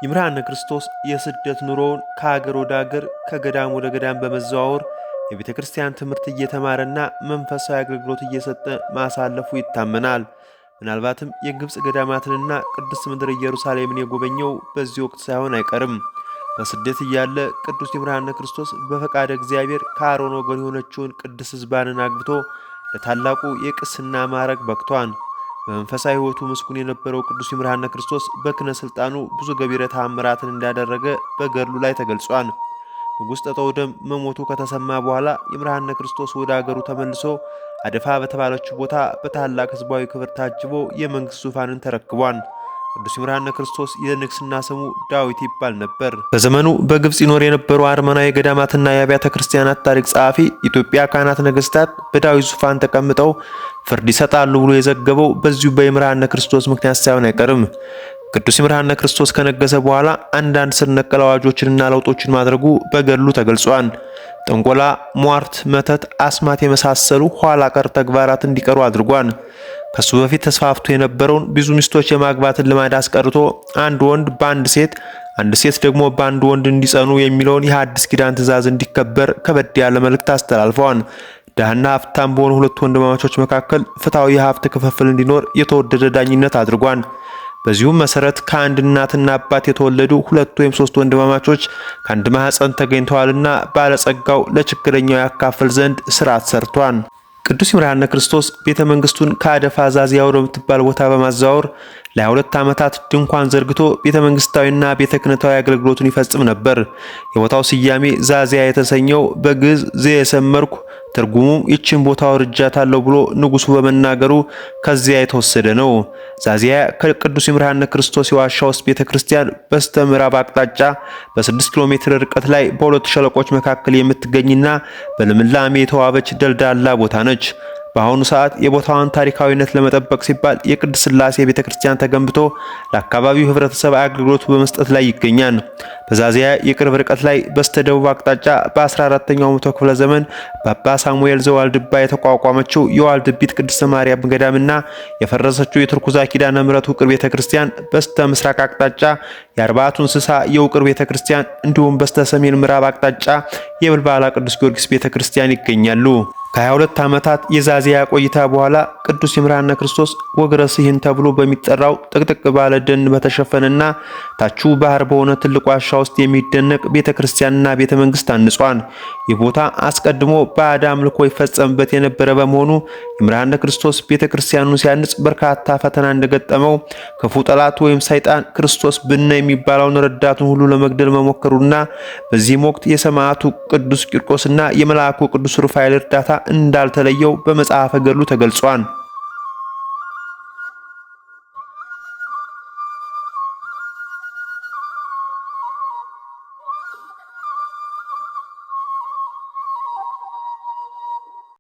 ይምርሃነ ክርስቶስ የስደት ኑሮውን ከአገር ወደ አገር ከገዳም ወደ ገዳም በመዘዋወር የቤተ ክርስቲያን ትምህርት እየተማረና መንፈሳዊ አገልግሎት እየሰጠ ማሳለፉ ይታመናል። ምናልባትም የግብፅ ገዳማትንና ቅድስት ምድር ኢየሩሳሌምን የጎበኘው በዚህ ወቅት ሳይሆን አይቀርም። በስደት እያለ ቅዱስ ይምርሃነ ክርስቶስ በፈቃደ እግዚአብሔር ከአሮን ወገን የሆነችውን ቅድስት ሕዝባንን አግብቶ ለታላቁ የቅስና ማዕረግ በቅቷል። በመንፈሳዊ ሕይወቱ ምስጉን የነበረው ቅዱስ ይምርሃነ ክርስቶስ በክነ ስልጣኑ ብዙ ገቢረ ተአምራትን እንዳደረገ በገድሉ ላይ ተገልጿል። ንጉሥ ጠጠውደም መሞቱ ከተሰማ በኋላ ይምርሃነ ክርስቶስ ወደ አገሩ ተመልሶ አደፋ በተባለችው ቦታ በታላቅ ሕዝባዊ ክብር ታጅቦ የመንግሥት ዙፋንን ተረክቧል። ቅዱስ ይምርሃነ ክርስቶስ የንግስና ስሙ ዳዊት ይባል ነበር። በዘመኑ በግብፅ ይኖር የነበሩ አርመናዊ ገዳማትና የአብያተ ክርስቲያናት ታሪክ ጸሐፊ ኢትዮጵያ ካህናት ነገስታት በዳዊት ዙፋን ተቀምጠው ፍርድ ይሰጣሉ ብሎ የዘገበው በዚሁ በይምርሃነ ክርስቶስ ምክንያት ሳይሆን አይቀርም። ቅዱስ ይምርሃነ ክርስቶስ ከነገሰ በኋላ አንዳንድ ስር ነቀል አዋጆችንና ለውጦችን ማድረጉ በገድሉ ተገልጿል። ጥንቆላ፣ ሟርት፣ መተት፣ አስማት የመሳሰሉ ኋላ ቀር ተግባራት እንዲቀሩ አድርጓል። ከሱ በፊት ተስፋፍቶ የነበረውን ብዙ ሚስቶች የማግባትን ልማድ አስቀርቶ አንድ ወንድ በአንድ ሴት፣ አንድ ሴት ደግሞ በአንድ ወንድ እንዲጸኑ የሚለውን የሐዲስ ኪዳን ትእዛዝ እንዲከበር ከበድ ያለ መልእክት አስተላልፈዋል። ድሃና ሀብታም በሆኑ ሁለት ወንድማማቾች መካከል ፍትሐዊ የሀብት ክፍፍል እንዲኖር የተወደደ ዳኝነት አድርጓል። በዚሁም መሰረት ከአንድ እናትና አባት የተወለዱ ሁለት ወይም ሶስት ወንድማማቾች ከአንድ ማህፀን ተገኝተዋልና ባለጸጋው ለችግረኛው ያካፍል ዘንድ ስርዓት ሰርቷል። ቅዱስ ይምርሃነ ክርስቶስ ቤተ መንግስቱን ከአደፋ ዛዚያ ወደምትባል ቦታ በማዘዋወር ለ22 ዓመታት ድንኳን ዘርግቶ ቤተ መንግስታዊና ቤተ ክህነታዊ አገልግሎቱን ይፈጽም ነበር። የቦታው ስያሜ ዛዚያ የተሰኘው በግዕዝ ዘየሰመርኩ ትርጉሙም ይችን ቦታ ወርጃታለሁ ብሎ ንጉሱ በመናገሩ ከዚያ የተወሰደ ነው። ዛዚያ ከቅዱስ ይምርሃነ ክርስቶስ የዋሻ ውስጥ ቤተክርስቲያን በስተ ምዕራብ አቅጣጫ በ6 ኪሎ ሜትር ርቀት ላይ በሁለት ሸለቆች መካከል የምትገኝና በልምላሜ የተዋበች ደልዳላ ቦታ ነች። በአሁኑ ሰዓት የቦታዋን ታሪካዊነት ለመጠበቅ ሲባል የቅድስት ሥላሴ ቤተክርስቲያን ተገንብቶ ለአካባቢው ሕብረተሰብ አገልግሎት በመስጠት ላይ ይገኛል። በዛዚያ የቅርብ ርቀት ላይ በስተደቡብ አቅጣጫ በ14ኛው መቶ ክፍለ ዘመን በአባ ሳሙኤል ዘዋልድባ የተቋቋመችው የዋልድቢት ቅድስተ ማርያም ገዳምና የፈረሰችው የትርኩዛ ኪዳነ ምሕረት ውቅር ቤተክርስቲያን፣ በስተ ምስራቅ አቅጣጫ የአርባዕቱ እንስሳ የውቅር ቤተክርስቲያን እንዲሁም በስተ ሰሜን ምዕራብ አቅጣጫ የብልባላ ቅዱስ ጊዮርጊስ ቤተክርስቲያን ይገኛሉ። ከ22 ዓመታት የዛዚያ ቆይታ በኋላ ቅዱስ ይምርሃነ ክርስቶስ ወግረ ስሂን ተብሎ በሚጠራው ጥቅጥቅ ባለ ደን በተሸፈነና ታቹ ባህር በሆነ ትልቅ ዋሻ ውስጥ የሚደነቅ ቤተክርስቲያንና ቤተ መንግስት አንጿል። ይህ ቦታ አስቀድሞ ባዕድ አምልኮ ይፈጸምበት የነበረ በመሆኑ ይምርሃነ ክርስቶስ ቤተክርስቲያኑን ሲያንጽ በርካታ ፈተና እንደገጠመው፣ ክፉ ጠላት ወይም ሰይጣን ክርስቶስ ብነ የሚባለውን ረዳቱን ሁሉ ለመግደል መሞከሩና በዚህም ወቅት የሰማዕቱ ቅዱስ ቂርቆስና የመልአኩ ቅዱስ ሩፋኤል እርዳታ እንዳልተለየው በመጽሐፈ ገድሉ ተገልጿል።